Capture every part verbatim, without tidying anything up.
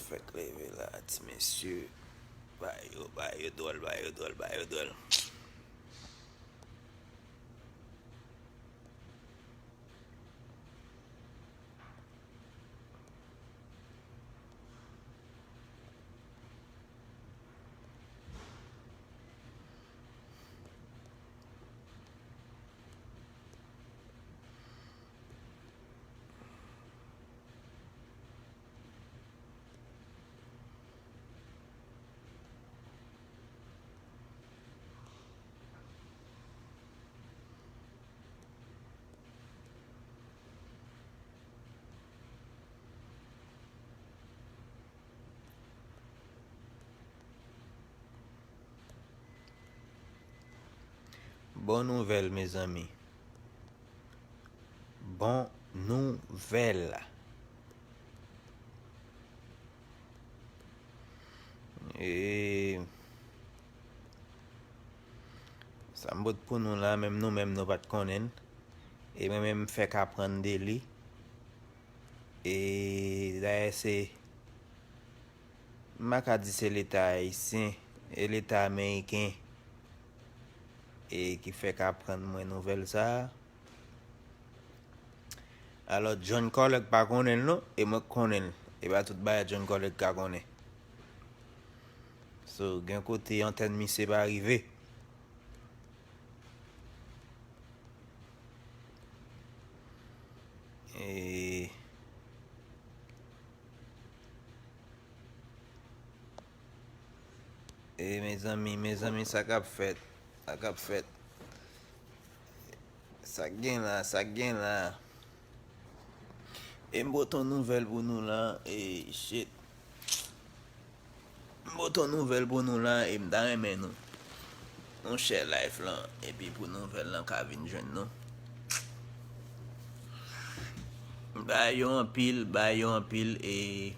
Fèk leve la, ti mesye. Ba yo, ba yo dwòl, ba yo dwòl, ba yo dwòl. Bon nouvèl, mezanmi. Bon nouvèl. E sa m pot pou nou la, menm nou menm nou pa t konnen l. E mwen menm m fèk aprann de li. E dayè se, m pa ka di se Leta ayisyen, e Leta ameriken, e ki fèk aprann mwen nouvèl sa a. Alò, John Collect pa konnen l non, e mwen k konnen l. E pa tout bagay John Collect ka konnen. So, gen kote antèn misye pa rive. E, e mezanmi, mezanmi, sa k ap fèt? Sa k ap fèt? Sa k gen la, sa k gen la. E m pote yon nouvèl pou nou la, e shit. M pote yon nouvèl pou nou la, e m ta renmen nou, nou share live lan, epi pou nouvèl lan ka vin jwenn nou. Ba yo anpil, ba yo anpil, e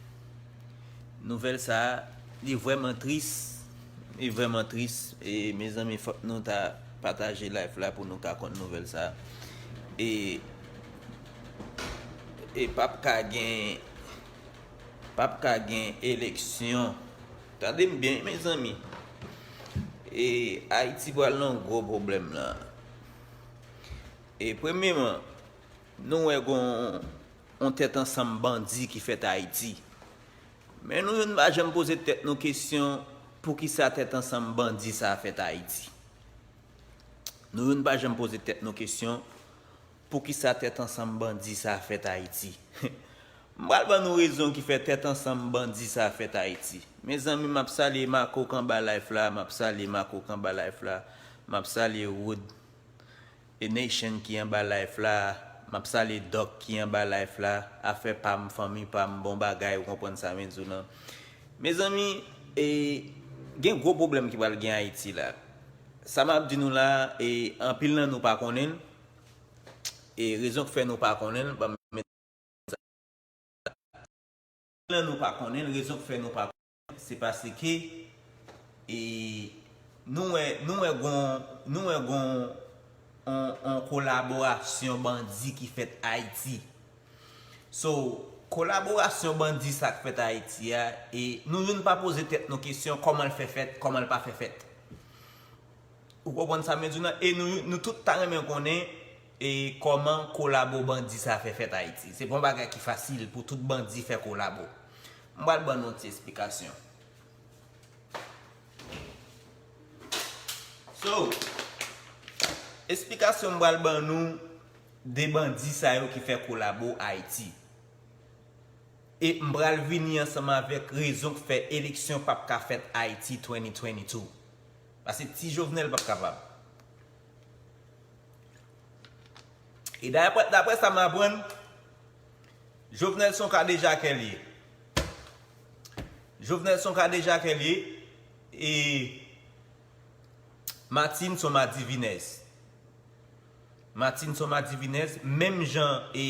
nouvèl sa a, li vrèman tris. Li vrèman tris. E mezanmi, fòk nou ta pataje live la pou nou ka konn nouvèl sa a. E, e p ap ka gen, p ap ka gen eleksyon. Tande m byen, mezanmi. E Ayiti pral nan gwo pwoblèm la. E premyeman, nou wè gon yon tèt ansanm bandi ki fèt Ayiti. Men nou youn pa janm poze tèt nou kesyon poukisa tèt ansanm bandi sa a fèt Ayiti. Nou youn pa janm poze tèt nou kesyon poukisa tèt ansanm bandi sa a fèt Ayiti. M pral ban nou rezon ki fè tèt ansanm bandi sa a fèt Ayiti. Mezanmi, m ap salye Marco k anba live la, m ap salye Marco k anba live la, m ap salye Wood. E Nation ki anba live la, m ap salye Doc ki anba live la, afè pa m, fanmi pa m, bon bagay, ou konprann sa m di w lan. Mezanmi, e, gen gwo pwoblèm ki pral gen Ayiti la. Sa m ap di nou la, e, anpil nan nou pa konnen l, e rezon k fè nou pa konnen l, ban m lan nou pa konnen l, rezon k fè nou pa konnen l, se paske, e, nou wè, nou wè gon, nou wè gon on, on kolaborasyon bandi ki fèt Ayiti. So, kolaborasyon bandi sa k fèt Ayiti a, e nou youn pa poze tèt nou kesyon kòman l fè fèt, kòman l pa fè fèt. Ou konprann sa m di w lan? E nou, nou tout ta renmen konnen e kòman kolabo bandi sa fè fèt Ayiti. Se pa yon bagay ki fasil pou tout bandi fè kolabo. M pral ban nou yon ti esplikasyon. So, esplikasyon m pral ban nou de bandi sa yo ki fè kolabo Ayiti. E m pral vini ansanm avèk rezon k fè eleksyon p ap ka fèt Ayiti twenty twenty-two. Paske ti Jovenel p ap kapab. E daprè, daprè sa m aprann, Jovenel se yon kadejakè l ye. Jovenel se yon kadejakè l ye. E Martine se yon madivinèz. Martine se yon madivinèz. Menm jan e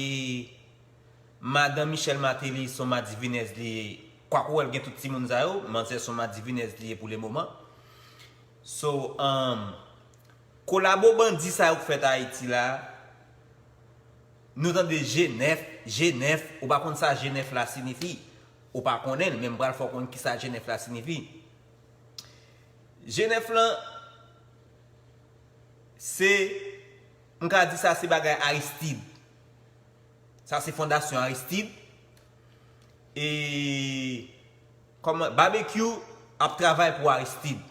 madan Michel Martelly se yon madivinèz li ye. Kwak ou wè l gen tout timoun sa yo, manzè se yon madivinèz li ye pou le moman. So, um, kolabo bandi sa yo k fèt Ayiti la, nou tande G nèf, G nèf, ou pa konn sa G nèf la siyifi. Ou pa konnen l, men m pral fè w konn kisa G nèf la siyifi. G nèf lan, se, m ka di sa se bagay Aristide. Sa se fondasyon Aristide. E kòman Babekyou ap travay pou Aristide.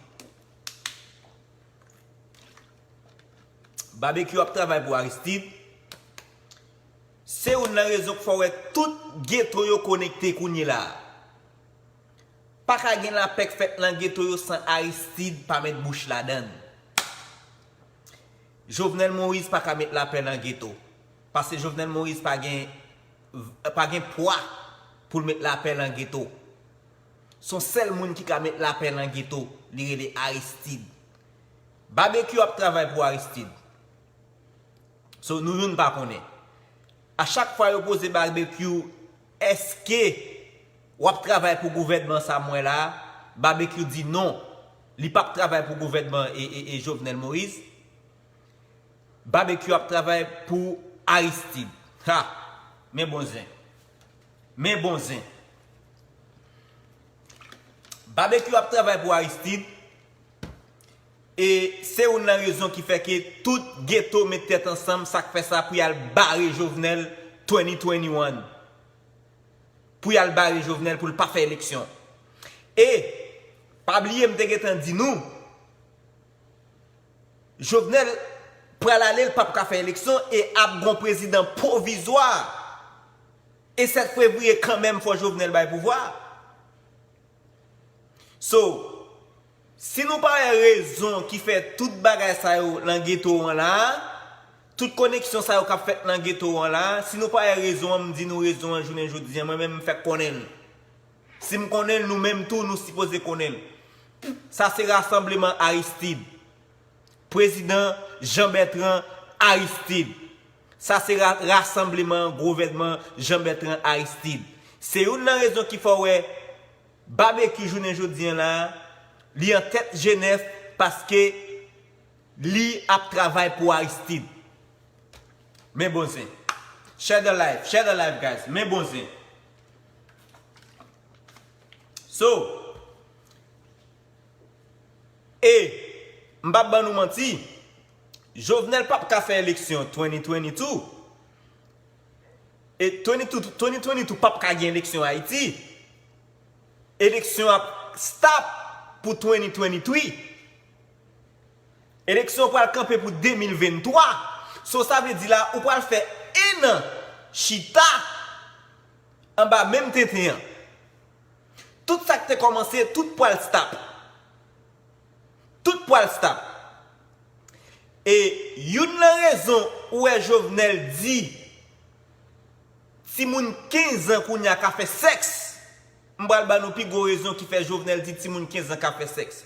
Babekyou ap travay pou Aristide. Se youn nan rezon k fè w wè tout geto yo konekte kounye la a. Pa ka gen lapè k fèt nan geto yo san Aristide pa met bouch ladan l. Jovenel Moïse pa ka met lapè nan geto. Paske Jovenel Moïse pa gen, pa gen pwa pou l met lapè nan geto. Se yon sèl moun ki ka met lapè nan geto, li rele Aristide. Babekyou ap travay pou Aristide. So, nou youn pa konnen. A chak fwa yo poze Babekyou, èske w ap travay pou gouvènman sa m wè la a? Babekyou di non, li p ap travay pou gouvènman e, e, e Jovenel Moïse. Babekyou ap travay pou Aristide. Ha! Men bon zen. Men bon zen. Babekyou ap travay pou Aristide. E se youn nan rezon ki fè ke tout geto met tèt ansanm, sa k fè sa pou y al bare Jovenel twenty twenty-one. Pou y al bare Jovenel pou l pa fè eleksyon. E, pa bliye m te gentan di nou, Jovenel pral ale, l p ap ka fè eleksyon e ap gon prezidan pwovizwa. E sèt fevriye kanmenm fò Jovenel bay pouvwa. So, si nou pa wè rezon ki fè tout bagay sa yo nan geto an la, tout koneksyon sa yo k ap fèt nan geto an la, si nou pa wè rezon an, m di nou rezon an jounen jodi an, mwen menm m fèk konnen l. Si m konnen l, nou menm tou, nou sipoze konnen l. Sa se rasanbleman Aristide. Prezidan Jean Bertrand Aristide. Sa se ra-, rasanbleman gouvènman Jean Bertrand Aristide. Se youn nan rezon ki fè w wè Babekyou jounen jodi an la, li an tèt G nèf paske li ap travay pou Aristide. Men bon zen. Share the life, share the life, guys. Men bon zen. So, e, m p ap ban nou manti, Jovenel p ap ka fè eleksyon twenty twenty-two. E twenty-two, twenty twenty-two p ap ka gen eleksyon Ayiti. Eleksyon ap stop pou twenty twenty-three. Eleksyon pral kanpe pou de mil venntwa. So, sa vle di la, ou pral fè en an chita anba menm tenten an. Tout sa k te kòmanse, tout pral stop. Tout pral stop. E youn nan rezon ou wè Jovenel di timoun kenz an kounye a ka fè sèks, m pral ba nou pi gwo rezon ki fè Jovenel di timoun kenz an ka fè sèks.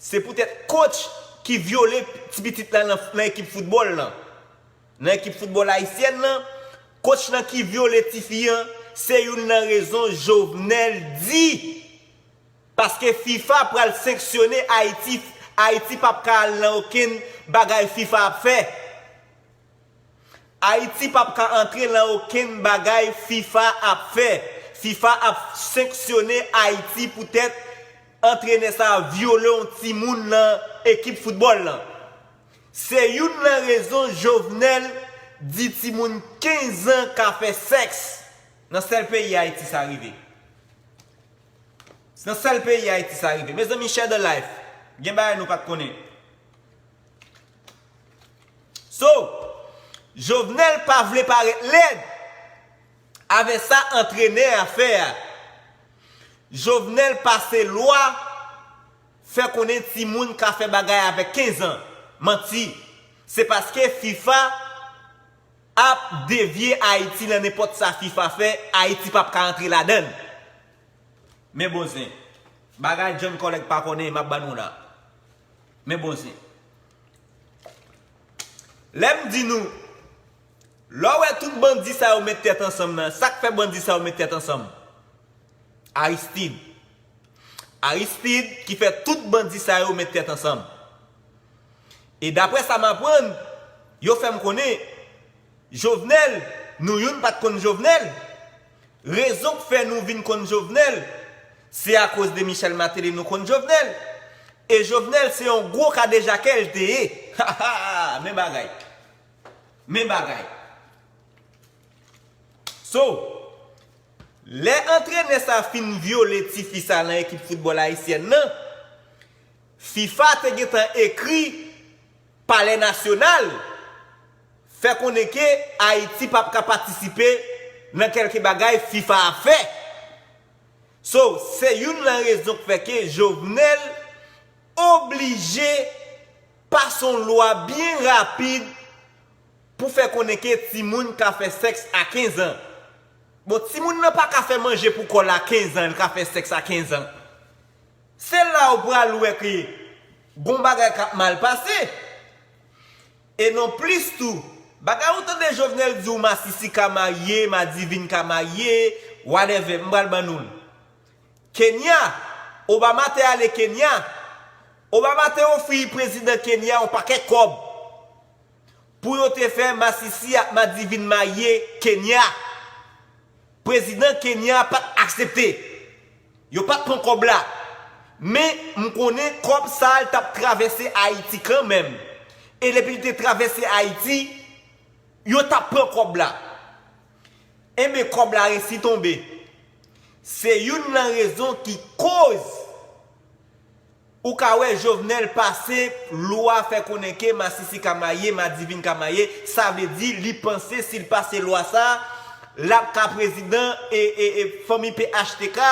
Se poutèt coach ki vyole ti pitit la nan, nan ekip foutbòl lan. Nan ekip foutbòl ayisyèn lan, coach lan ki vyole tifi an, se youn nan rezon Jovenel di. Paske fifa pral sanksyone Ayiti, Ayiti p ap ka al nan okenn bagay fifa ap fè. Ayiti p ap ka antre nan okenn bagay fifa ap fè. Fifa ap sanksyone Ayiti poutèt antrenè sa a vyole yon timoun nan ekip foutbòl lan. Se youn nan rezon Jovenel di timoun kenz an ka fè sèks. Nan sèl peyi Ayiti sa rive. Nan sèl peyi Ayiti sa rive. Mezanmi, share the life. Gen bagay nou pa t konnen. So, Jovenel pa vle parèt lèd avè sa antrenè a fè a. Jovenel pase lwa fè konnen timoun ka fè bagay avèk kenz an. Manti. Se paske fifa ap devye Ayiti nan nenpòt sa fifa fè, Ayiti p ap ka antre ladan l. Men bon zen. Bagay John Kòlèg pa konnen, m ap ban nou la. Men bon zen. Lè m di nou, lè w wè tout bandi sa yo met tèt ansanm nan, sa k fè bandi sa yo met tèt ansanm? Aristide. Aristide ki fè tout bandi sa yo met tèt ansanm. E daprè sa m aprann, yo fè m konnen, Jovenel, nou youn pa t konn Jovenel. Rezon k fè nou vin konn Jovenel, se akoz de Michel Martelly nou konn Jovenel. E Jovenel se yon gwo kadejakè l te ye. Ha, ha, ha, men bagay. Men bagay. So, lè antrenè sa fin vyole tifi sa nan ekip foutbòl ayisyèn nan, fifa te gentan ekri Palè Nasyonal fè konnen ke Ayiti p ap ka patisipe nan kèlke bagay fifa ap fè. So, se youn nan rezon k fè ke Jovenel oblije pase yon lwa byen rapid pou fè konnen ke timoun ka fè sèks a kenz an. Bon, timoun nan pa ka fè manje pou kò l a kenz an, l ka fè sèks a kenz an. Se la ou pral wè ke gon bagay k ap mal pase. E non plis tou, bagay ou tande Jovenel di w masisi ka marye, madivin ka marye, whatever, m pral ban nou l. Kenya, Obama te ale Kenya. Obama te ofri prezidan Kenya yon pakèt kòb pou yo te fè masisi ak madivin marye Kenya. Prezidan Kenya pa t aksepte. Yo pa t pran kòb la. Men m konnen kòb sa a, l t ap travèse Ayiti kanmenm. E depi l te travèse Ayiti, yo t ap pran kòb la. Enben, kòb la resi tonbe. Se youn nan rezon ki koz ou ka wè Jovenel pase lwa fè konnen ke masisi ka marye, madivin ka marye. Sa vle di, li panse si l pase lwa sa, l ap ka prezidan e, e, e fanmi P H T K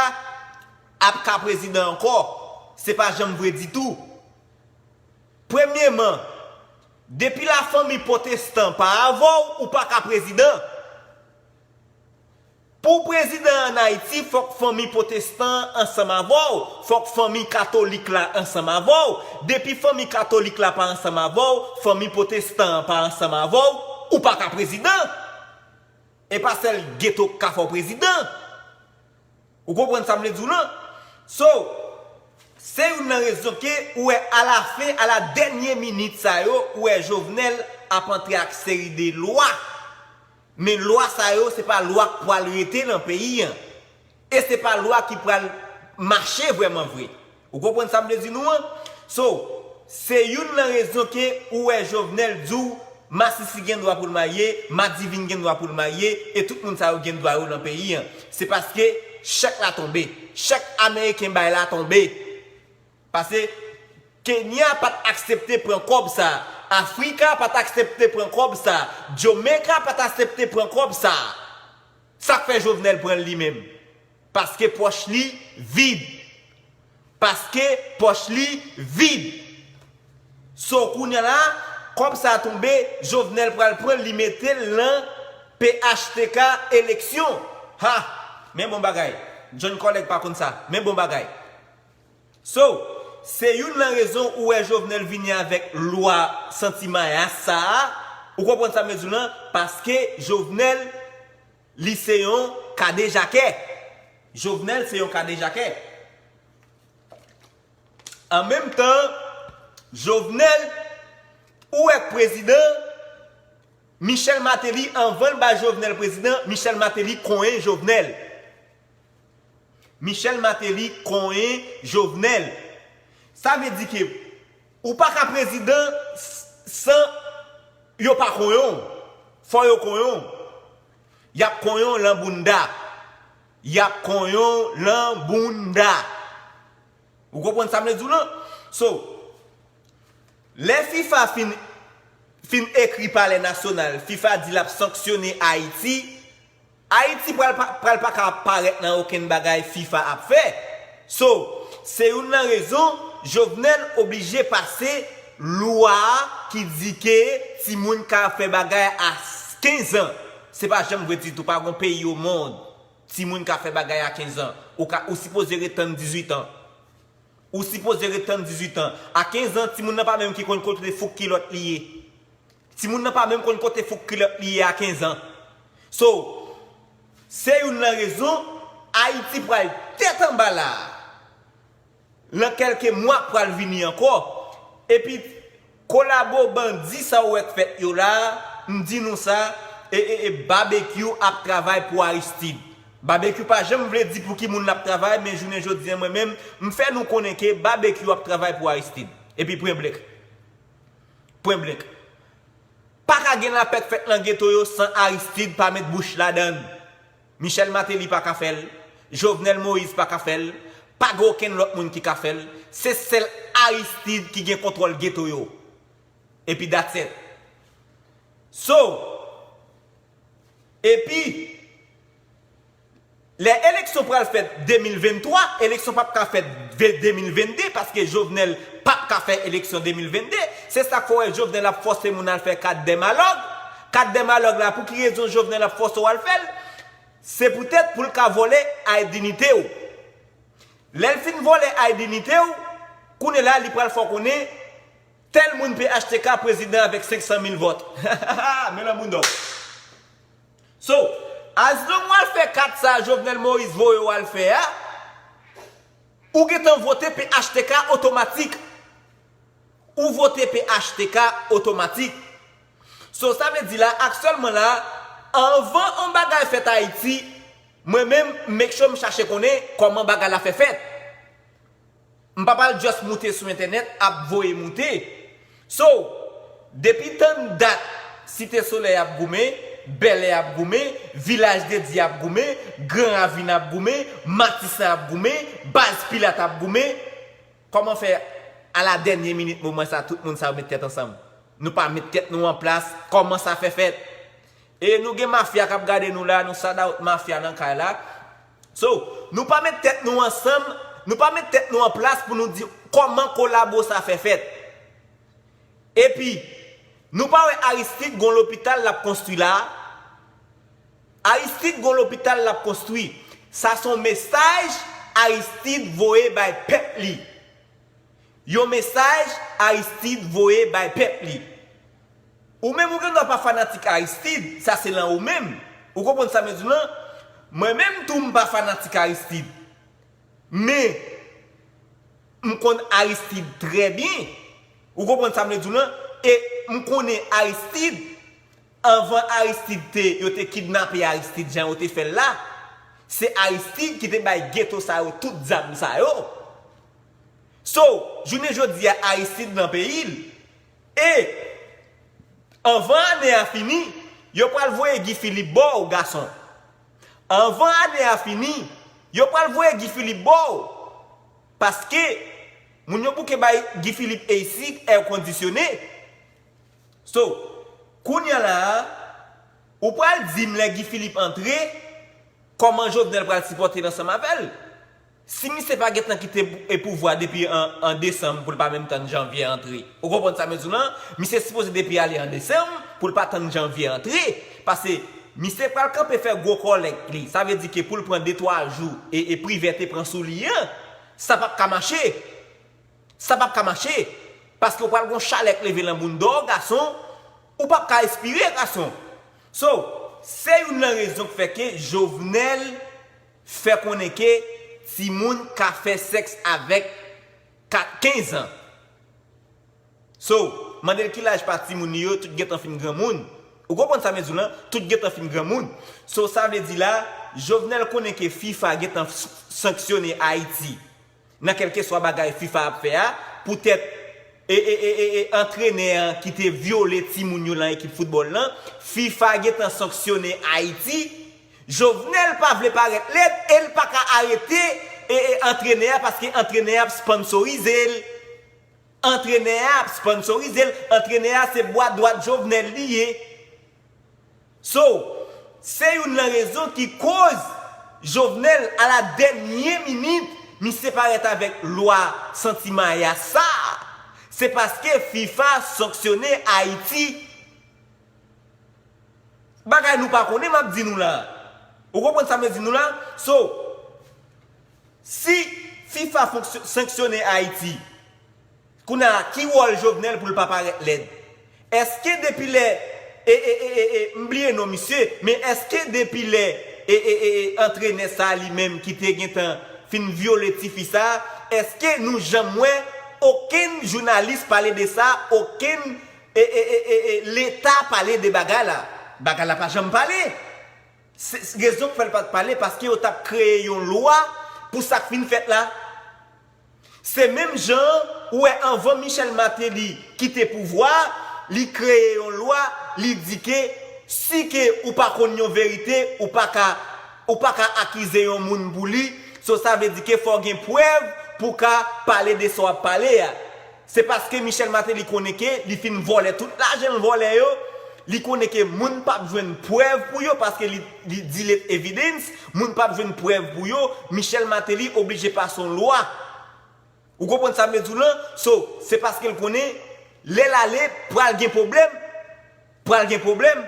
ap ka prezidan ankò. Se pa janm vre ditou. Premyeman, depi lafanmi pwotestan pa avè w, ou pa ka prezidan. Pou w prezidan ann Ayiti, fòk fanmi pwotestan an ansanm avè w, fòk fanmi katolik la ansanm avè w. Depi fanmi katolik la pa ansanm avè w, fanmi pwotestan an pa ansanm avè w, ou pa ka prezidan. E pa sèl geto k ka fè w prezidan. Ou konprann sa m vle di w lan? So, se youn nan rezon ke ou wè alafen, a la dènye minit sa yo, ou wè Jovenel ap antre ak seri de lwa. Men lwa sa yo, se pa lwa k pral rete nan peyi an. E se pa lwa ki pral mache vrèman vre. Ou konprann sa m vle di nou an? So, se youn nan rezon ke ou wè Jovenel di w masisi gen dwa pou l marye, madivin gen dwa pou l marye, e tout moun sa yo gen dwa yo nan peyi an. Se paske chèk la tonbe. Chèk ameriken bay la tonbe. Paske Kenya pa t aksepte pran kòb sa. Afrika pa t aksepte pran kòb sa. Jamaica pa t aksepte pran kòb sa. Sa k fè Jovenel pran l li menm? Paske pòch li vid. Paske pòch li vid. So, kounye a la, kòb sa a tonbe, Jovenel pral pran l, li mete l nan P H T K eleksyon. Ha! Men bon bagay. John Kòlèg pa konn sa. Men bon bagay. So, se youn nan rezon ou wè Jovenel vini avèk lwa santi mayas sa a. Ou konprann sa m vle di w lan? Paske Jovenel, li se yon kadejakè. Jovenel se yon kadejakè. An menm tan, Jovenel, ou wè k prezidan, Michel Martelly, anvan l bay Jovenel prezidan, Michel Martelly konyen Jovenel. Michel Martelly konyen Jovenel. Sa vle di ke ou pa ka prezidan s-, san yo pa konyen w. Fò yo konyen w. Y ap konyen w lan bounda. Y ap konyen w lan bounda. Ou konprann sa m vle di w lan? So, lè fifa fin, fin ekri Palè Nasyonal, fifa di l ap sanksyone Ayiti, Ayiti pral pa, pral pa ka parèt nan okenn bagay fifa ap fè. So, se youn nan rezon Jovenel oblije pase lwa ki di ke timoun ka fè bagay a kenz an. Se pa janm vre ditou, pa gon peyi o mond timoun ka fè bagay a kenz an. Ou ka, ou sipoze ret tann dizuit an. Ou sipoze ret tann dizuit an. A kenz an, timoun nan pa menm ki konn kote fouk kilòt li ye. Timoun nan pa menm konn kote fouk kilòt li ye a kenz an. So, se youn nan rezon Ayiti pral tèt anba la a. Lan kèlke mwa k pral vini ankò. Epi, kolabo bandi sa w wè k fèt yo la a, m di nou sa, e, e, e Babekyou ap travay pou Aristide. Babekyou pa janm vle di pou ki moun l ap travay, men jounen jodi a, mwen menm, m fè nou konnen ke Babekyou ap travay pou Aristide. Epi pwen blank. Pwen blank. Pa ka gen lapè k fèt nan geto yo san Aristide pa met bouch ladann. Michel Martelly pa ka fè l, Jovenel Moïse pa ka fè l, pa gen okenn lòt moun ki ka fè l. Se sèl Aristide ki gen kontwòl geto yo. Epi that's it. So, epi, lè eleksyon pral fèt de mil venntwa, eleksyon p ap ka fèt de mil vennde, paske Jovenel p ap ka fè eleksyon de mil vennde. Se sa k fè w wè Jovenel ap fòse moun al fè kat dè malòg. Kat dè malòg la, pou ki rezon Jovenel ap fòse w al fè l? Se poutèt pou l ka vòlè ay dinite w. Lè l fin vòlè ay dinite w, kounye la, li pral fè w konnen tèl moun P H T K prezidan avèk senk san mil vòt. Men nan moun dòk. So, as long w al fè kat sa Jovenel Moïse voye w al fè a, ou gentan vote P H T K otomatik. Ou vote P H T K otomatik. So, sa vle di la, aktyèlman la, anvan yon bagay fèt Ayiti, mwen menm, m make sure m chache konnen kòman bagay la fè fèt. M p ap al just moute sou entènèt, ap voye moute. So, depi tann dat, Site Solèy ap goumen, Bèlè ap goumen, Vilaj de Dye ap goumen, Gran Ravin ap goumen, Matisan ap goumen, Baz Pilat ap goumen, kòman fè a la dènye minit moman sa, tout moun sa yo met tèt ansanm? Nou pa met tèt nou an plas, kòman sa fè fèt? E nou gen mafya k ap gade nou la, nou shout out mafya nan kay la. So, nou pa met tèt nou ansanm, nou pa met tèt nou an plas pou nou di kòman kolabo sa fè fèt. Epi, nou pa wè Aristide gon lopital l ap konstwi la? Aristide gon lopital l ap konstwi. Sa se yon mesaj Aristide voye bay pèp li. Yon mesaj Aristide voye bay pèp li. Ou menm ou gen dwa pa fanatik Aristide, sa se lan ou menm. Ou konprann sa m vle di w lan? Mwen menm tou m pa fanatik Aristide. Men, m konn Aristide trè byen. Ou konprann sa m vle di w lan? E m konnen Aristide, anvan Aristide te, yo te kidnape Aristide jan yo te fè l la, se Aristide ki te bay geto sa yo tout zam sa yo. So, jounen jodi a Aristide nan peyi l. E, anvan ane a fini, yo pral voye Guy Philippe ba w, gason. Anvan ane a fini, yo pral voye Guy Philippe ba w. Paske, moun yo bouke bay Guy Philippe A C, èkondisyone. So, kounye a la a, ou pral di m lè Guy Philippe antre, kòman Jovenel pral sipòte l ansanm avè l? Si misye pa gentan kite pou- e pouvwa depi an, an desanm pou l pa menm tann janvye antre. Ou konprann sa m vle di w lan? Misye sipoze depi ale an desanm pou l pa tann janvye antre. Paske misye pral kanpe fè gwo kòlèk li. Sa vle di ke pou l pran de twa jou e, e Privè te pran sou li an, sa p ap ka mache. Sa p ap ka mache. Paske w pral gon chalè k leve lan bounda w, gason. Ou p ap ka espire, gason. So, se youn lan rezon k fè ke Jovenel fè konnen ke timoun ka fè sèks avèk ka- kenz an. So, mande l ki laj pa timoun li yo, tout gentan fin granmoun. Ou konprann sa m vle di w lan? Tout gentan fin granmoun. So, sa vle di la, Jovenel konnen ke fifa gentan s- sanksyone Ayiti nan kèlkeswa bagay fifa ap fè a, poutèt e, e, e, e, e, antrenè an ki te vyole timoun yo lan ekip foutbòl lan, fifa gentan sanksyone Ayiti. Jovenel pa vle parèt lèd e l pa ka arete e, e, antrenè a paske antrenè a ap sponsorize l. Antrenè a ap sponsorize l. Antrenè a se bwa dwat Jovenel li ye. So, se youn lan rezon ki koz Jovenel, a la dènye minit, misye parèt avèk lwa santi maya sa. Se paske fifa sanksyone Ayiti. Bagay nou pa konnen, m ap di nou la. Ou konprann sa m vle di nou la? So, si fifa fonksyo- sanksyone Ayiti, kounye a, ki wòl Jovenel pou l pa parèt lèd? Èske depi lè, e, e, e, e, e, m bliye non misye, men èske depi lè, e, e, e, e, antrenè sa li menm ki te gentan fin vyole tifi sa, èske nou janm wè okenn jounalis pale de sa, okenn, e, e, e, e, e, Leta pale de bagay la? Bagay la pa janm pale. Se rezon k fè l pa t pale, paske yo t ap kreye yon lwa pou sa k fin fèt la. Se menm jan ou wè anvan Michel Martelly kite pouvwa, li kreye yon lwa, li di ke si ke ou pa konn yon verite, ou pa ka, ou pa ka akize yon moun pou li, so sa vle di ke fò w gen prèv pou w ka pale de sa w ap pale a. Se paske Michel Martelly konnen ke li fin vòlè tout lajan l vòlè yo, li konnen ke moun p ap jwenn prèv pou yo paske li, li delete evidence, moun p ap jwenn prèv pou yo, Michel Martelly oblije pase yon lwa. Ou konprann sa m vle di w lan? So, se paske l konnen lè l ale, pral gen pwoblèm, pral gen pwoblèm.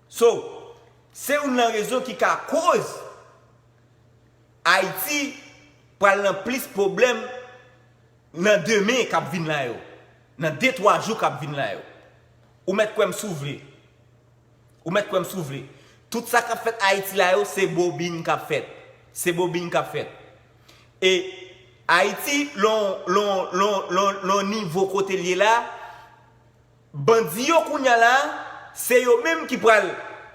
So, se youn nan rezon ki ka koz Ayiti pral nan plis pwoblèm nan demen k ap vin la yo, nan de twa jou k ap vin la yo. Ou mèt kwè m si w vle. Ou mèt kwè m si w vle. Tout sa k ap fèt Ayiti la yo, se bobin k ap fèt. Se bobin k ap fèt. E Ayiti, lon, lon, lon, lon, lon nivo kote l ye la, bandi yo kounya la, se yo menm ki pral,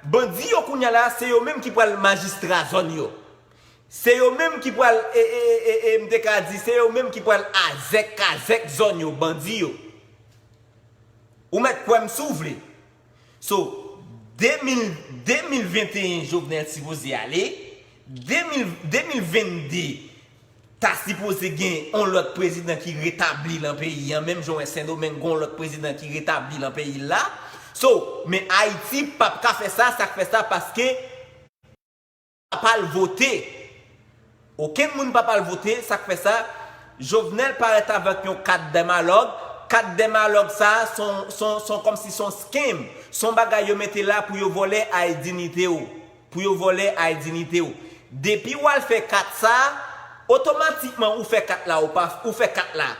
bandi yo kounya la, se yo menm ki pral majistra zòn yo. Se yo menm ki pral, e, e, e, e, e, m te ka di, se yo menm ki pral azèk kazèk zòn yo, bandi yo. Ou mèt kwè m si w vle. So, de mil, de mil venteyen Jovenel sipoze ale, de mil, de mil vennde ta sipoze gen yon lòt prezidan ki retabli lan peyi an, menm jan w wè Sendomeng gen yon lòt prezidan ki retabli lan peyi l la. So, men Ayiti p ap ka fè sa, sa k fè sa, paske p ap al vote. Okenn moun p ap al vote, sa k fè sa, Jovenel parèt avèk yon kat dèmalòg. Kat dèmalòg sa a, se yon, se yon, se yon kòmsi se yon scam. Se yon bagay yo mete la pou yo vòlè ay dinite w. Pou yo vòlè ay dinite w. Depi w al fè kat sa a, otomatikman ou fè kat la, ou pa, ou fè kat la.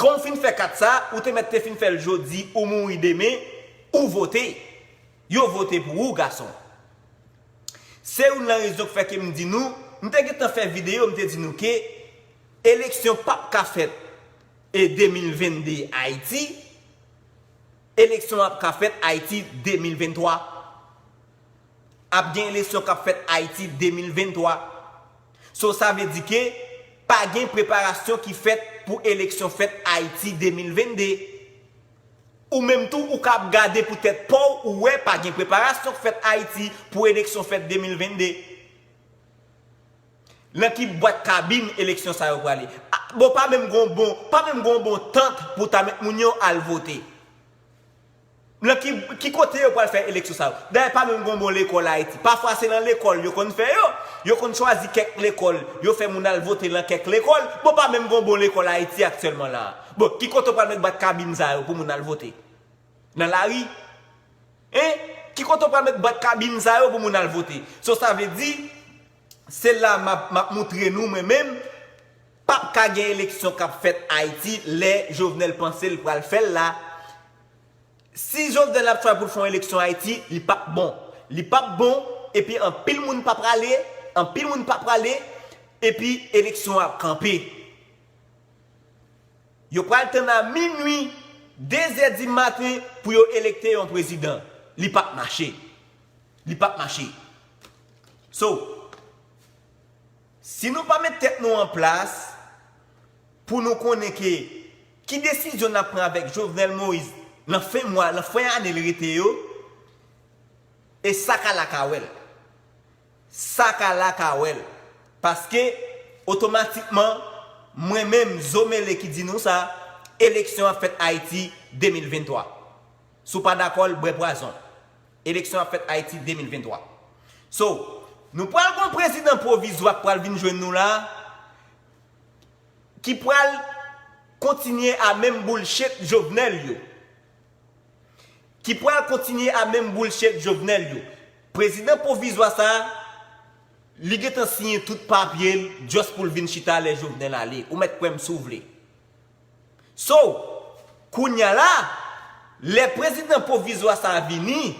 Kan w fin fè kat sa a, ou te mèt te fin fè l jodi, ou mouri demen, ou vote. Yo vote pou ou, gason. Se youn nan rezon k fè ke m di nou, m te gentan fè videyo, m te di nou ke eleksyon p ap ka fèt e de mil vennde Ayiti, eleksyon ap ka fèt Ayiti de mil venntwa. Ap gen eleksyon k ap fèt Ayiti de mil venntwa. So, sa vle di ke pa gen preparasyon ki fèt pou eleksyon fèt Ayiti de mil vennde. Ou menm tou, ou ka ap gade pou tèt pa w, ou wè pa gen preparasyon k fèt Ayiti pou eleksyon fèt de mil vennde. Nan ki bwat kabin eleksyon sa yo prale? A, bon, pa menm gon bon, pa menm gon bon tant pou ta mèt moun yo al vote. Nan ki, ki kote yo pral fè eleksyon sa yo? Dayè, pa menm gon bon lekòl Ayiti. Pafwa, se nan lekòl yo konn fè yo. Yo konn chwazi kèk lekòl, yo fè moun al vote nan kèk lekòl. Bon, pa menm gon bon lekòl Ayiti aktyèlman la. Bon, ki kote yo pral met bwat kabin sa yo pou moun al vote? Nan lari? Hein? Ki kote yo pral met bwat kabin sa yo pou moun al vote? So, sa vle di, se la m ap, m ap moutre nou, mwen menm, p ap ka gen eleksyon k ap fèt Ayiti lè Jovenel panse l pral fè l la. Si Jovenel ap try pou l fè yon eleksyon Ayiti, li p ap bon. Li p ap bon, epi anpil moun p ap prale, anpil moun p ap prale, epi eleksyon an ap kanpe. Yo pral tann a minwi, de zè di maten pou yo elekte yon prezidan. Li p ap mache. Li p ap mache. So, si nou pa met tèt nou an plas pou nou konnen ke ki desizyon n ap pran avèk Jovenel Moïse nan fen mwa, nan fen ane l rete yo, e sa ka la ka wè l. Sa ka la ka wè l. Paske, otomatikman, mwen menm, Zo Mele ki di nou sa, eleksyon ap fèt Ayiti de mil venntwa. Si w pa dakò, bwè pwazon. Eleksyon ap fèt Ayiti de mil venntwa. So, nou pral gon prezidan pwovizwa k pral vin jwenn nou la, ki pral kontinye a menm bullshit Jovenel yo. Ki pral kontinye a menm bullshit Jovenel yo. Prezidan pwovizwa sa, li gentan siyen tout papye l, just pou l vin chita lè Jovenel ale. Ou mèt kwè m si w vle. So, kounya la, lè prezidan pwovizwa sa vini,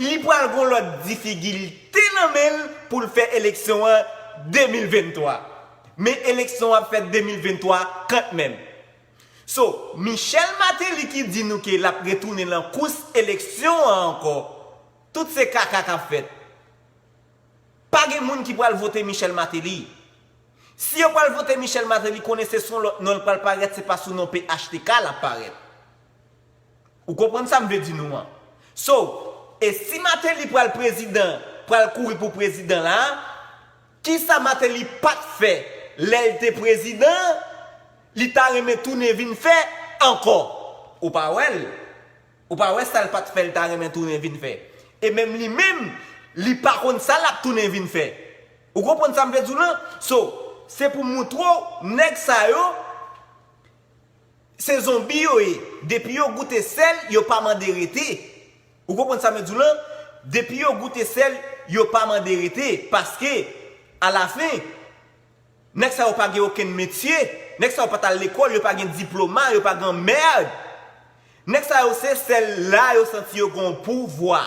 li pral gon lòt difikilte nan men l pou l fè eleksyon an de mil venntwa. Men eleksyon an ap fèt de mil venntwa kantmenm. So, Michel Martelly ki di nou ke l ap retounen nan kous eleksyon an ankò. Tout se kaka k ap fèt. Pa gen moun ki pral vote Michel Martelly. Si yo pral vote Michel Martelly, konnen se sou yon lòt non l pral parèt, se pa sou non P H T K l ap parèt. Ou konprann sa m vle di nou an? So, e si Martelly pral prezidan, pral kouri pou prezidan la, kisa Martelly pa t fè lè l te prezidan, li ta renmen tounen vin fè ankò? Ou pa wè l? Ou pa wè sa l pa t fè, l ta renmen tounen vin fè? E menm li menm, li pa konn sa l ap tounen vin fè. Ou konprann sa m vle di w lan? So, se pou moutre w, nèg sa yo, se zonbi yo ye. Depi yo goute sèl, yo pa mande rete. Ou konprann sa m vle di w lan? Depi yo goute sèl, yo pa mande rete. Paske, alafen, nèg sa yo pa gen okenn metye. Nèg sa yo pa t al lekòl, yo pa gen diploma, yo pa gen mèd. Nèg sa yo se sèl la yo santi yo gen yon pouvwa.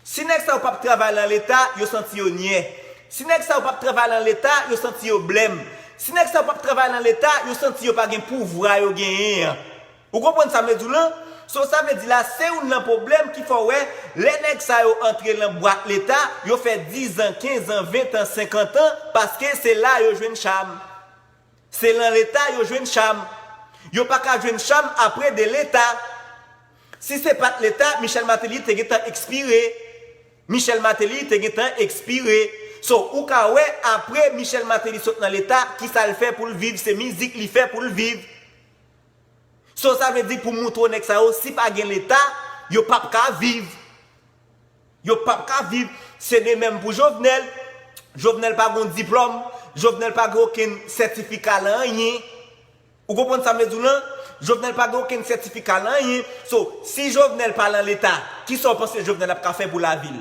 Si nèg sa yo p ap travay nan Leta, yo santi yo nyè. Si nèg sa yo p ap travay nan Leta, yo santi yo blèm. Si nèg sa yo p ap travay nan Leta, yo santi yo pa gen pouvwa yo genyen an. Ou konprann sa m vle di w lan? So, sa vle di la, se youn nan pwoblèm ki fè w wè, lè nèg sa yo antre nan bwat Leta, yo fè diz an, kenz an, ven an, senkant an, paske se la yo jwenn cham. Se nan Leta yo jwenn cham. Yo pa ka jwenn cham apre de Leta. Si se pa t Leta, Michel Martelly te gentan ekspire. Michel Martelly te gentan ekspire. So, ou ka wè, apre Michel Martelly sot nan Leta, kisa l fè pou l viv? Se mizik li fè pou l viv. So, sa vle di pou moutre w nèg sa yo, si pa gen Leta, yo p ap ka viv. Yo p ap ka viv. Se de menm pou Jovenel. Jovenel pa gon diplòm. Jovenel pa gen okenn sètifika nan anyen. Ou konprann sa m vle di w lan? Jovenel pa gen okenn sètifika nan anyen. So, si Jovenel pa nan Leta, kisa w panse Jovenel ap ka fè pou lavil?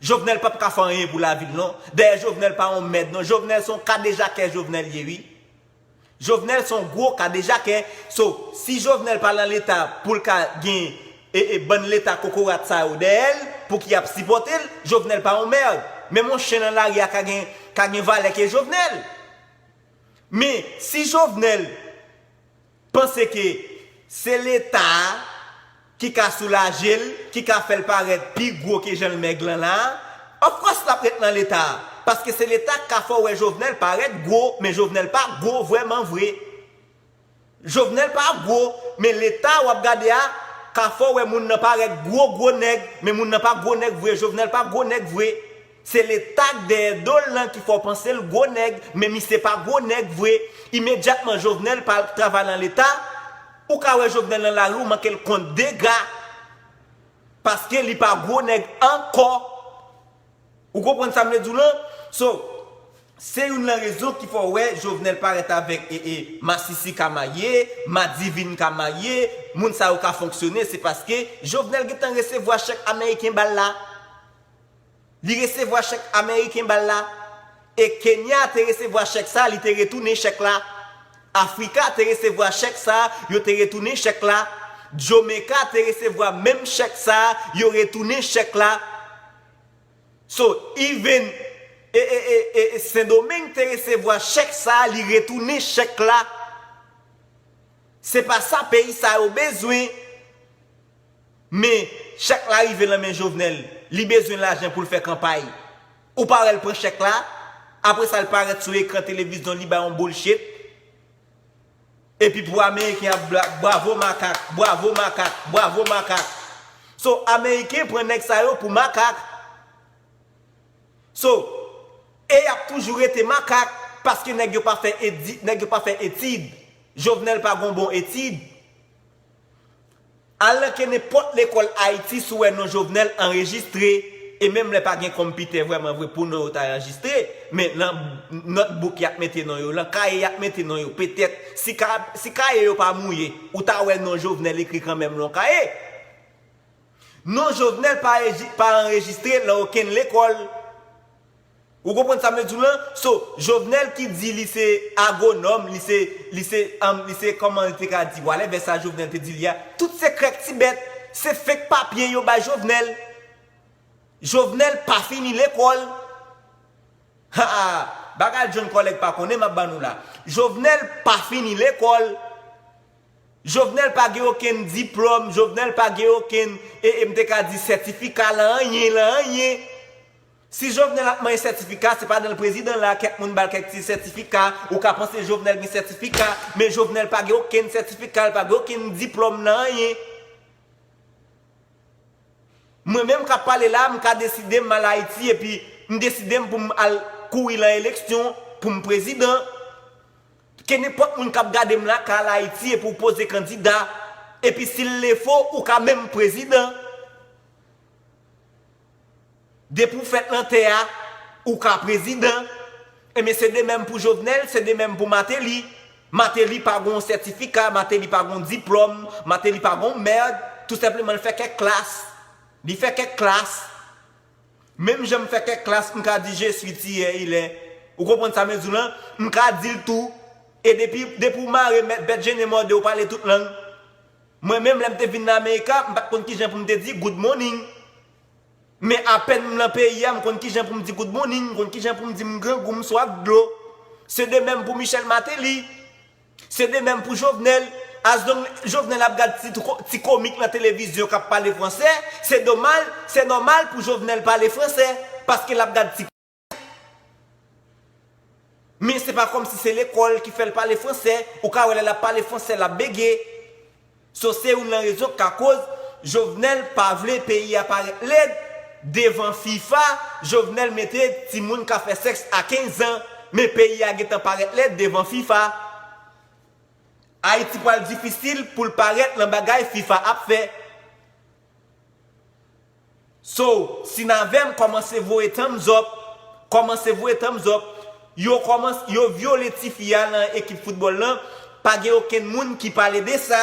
Jovenel p ap ka fè anyen pou lavil, non. Dayè, Jovenel pa yon mèd, non. Jovenel se yon kadejakè, Jovenel ye, wi. Jovenel se yon gwo kadejakè. So, si Jovenel pa nan Leta pou l ka gen e, e bann Leta kokorat sa yo dèyè l, pou ki y ap sipòte l, Jovenel pa yon mèd. Menm yon chen nan lari a ka gen, ka gen valè ke Jovenel. Men, si Jovenel panse ke se Leta a ki ka soulaje l, ki ka fè l parèt pi gwo ke jan l mèg lan la, of course l ap ret nan Leta a. Paske se Leta k ka fè w wè Jovenel parèt gwo, men Jovenel pa gwo vrèman vre. Jovenel pa gwo, men Leta w ap gade a ka fè w wè moun nan parèt gwo, gwo nèg, men moun nan pa gwo nèg vre. Jovenel pa gwo nèg vre. Se Leta k dèyè do l lan ki fè w panse l gwo nèg, men misye pa gwo nèg vre. Imedyatman Jovenel pa al travay nan Leta, ou ka wè Jovenel nan lari, ou manke l kont dega. Paske li pa gwo nèg ankò. Ou konprann sa m vle di w lan? So, se youn nan rezon ki fè w wè Jovenel parèt avèk e, e, Masisi ka marye, Madivin ka marye, moun sa yo ka fonksyone, se paske Jovenel gentan resevwa chèk ameriken ba l la. Li resevwa chèk ameriken ba l la. E Kenya te resevwa chèk sa, li te retounen chèk la. Afrika te resevwa chèk sa, yo te retounen chèk la. Jamaica te resevwa menm chèk sa, yo retounen chèk la. So, even e, e, e, e, e Sendomeng te resevwa chèk sa, li retounen chèk la. Se pa sa peyi sa yo bezwen. Men, chèk la rive nan men Jovenel. Li bezwen lajan pou l fè kanpay. Ou pa wè l pran chèk la? Apre sa, l parèt sou ekran televizyon, li bay yon bullshit. Epi pou Ameriken ap bra-, bravo makak, bravo makak, bravo makak. So, Ameriken pran nèg sa yo pou makak. So, e y ap toujou rete makak, paske nèg yo pa fè edi-, nèg yo pa fè etid. Jovenel pa gon bon etid. Al nan kenenpòt lekòl Ayiti, si w wè non Jovenel anrejistre, e menm lè pa gen konpitè vrèman vre pou non yo ta anrejistre, men nan notebook y ap mete non yo, nan kaye y ap mete non yo, petèt, si ka-, si kaye yo pa mouye, ou ta wè non Jovenel ekri kanmenm nan kaye. Non Jovenel pa reji-, pa anrejistre nan okenn lekòl. Ou konprann sa m vle di w lan? So, Jovenel ki di li se agwonòm, li se, li se, um, li se, kòman li te ka di, whatever sa Jovenel te di li a, tout se krèk ti bèt, se fake papye yo bay Jovenel. Jovenel pa fini lekòl. Ha, ha, bagay John Kòlèg pa konnen m ap ban nou la. Jovenel pa fini lekòl. Jovenel pa gen okenn diplòm, Jovenel pa gen okenn, e, e m te ka di sètifika lan anyen, lan anyen. Si Jovenel ap manyen sètifika, se pa nan l prezidan la, kèk moun ba l kèk ti sètifika, ou ka panse Jovenel gen sètifika, men Jovenel pa gen okenn sètifika, l pa gen okenn diplòm nan anyen. Mwen menm k ap pale la, m ka deside m al Ayiti epi m deside m pou m al kouri lan eleksyon pou m prezidan. Ke nenpòt moun k ap gade m la ka al Ayiti epi w poze kandida. Epi si l lefo, ou ka menm prezidan. Depi w fèt lan tè a, ou ka prezidan. Ebyen, se de menm pou Jovenel, se de menm pou Martelly. Martelly pa gon sètifika, Martelly pa gon diplòm, Martelly pa gon mèd, tou senpleman l fè kèk klas. Li fè kèk klas. Menm jan m fè kèk klas, m ka di je suis tiye ilè. Ou konprann sa m di w lan? M ka di l tou. E depi, depi w mare mèt bèt jennen mòde w pale tout lang. Mwen menm lè m te vin nan Amerika, m pa t konn kijan pou m te di good morning. Men apèn m lan peyi a, m konn kijan pou m di good morning, m konn kijan pou m di m grangou, m swaf dlo. Se de menm pou Michel Martelly. Se de menm pou Jovenel. As long Jovenel ap gad ti, ti komik lan televizyon k ap pale fransè, se domal, se nòmal pou Jovenel pale fransè, paske l ap gad ti. Men se pa kòmsi se lekòl ki fè l pale fransè, ou ka wè lè l ap pale fransè l ap bege. So se youn nan rezon k ka koz Jovenel pa vle peyi a parèt lèd devan fifa. Jovenel mete timoun ka fè sèks a kenz an, men peyi a gentan parèt lèd devan fifa. Ayiti pral difisil pou l parèt lan bagay fifa ap fè. So, si n avè m, kòmanse voye thumbs up, kòmanse voye thumbs up. Yo kòmanse, yo vyole tifi a lan ekip foutbòl lan. Pa gen okenn moun ki pale de sa.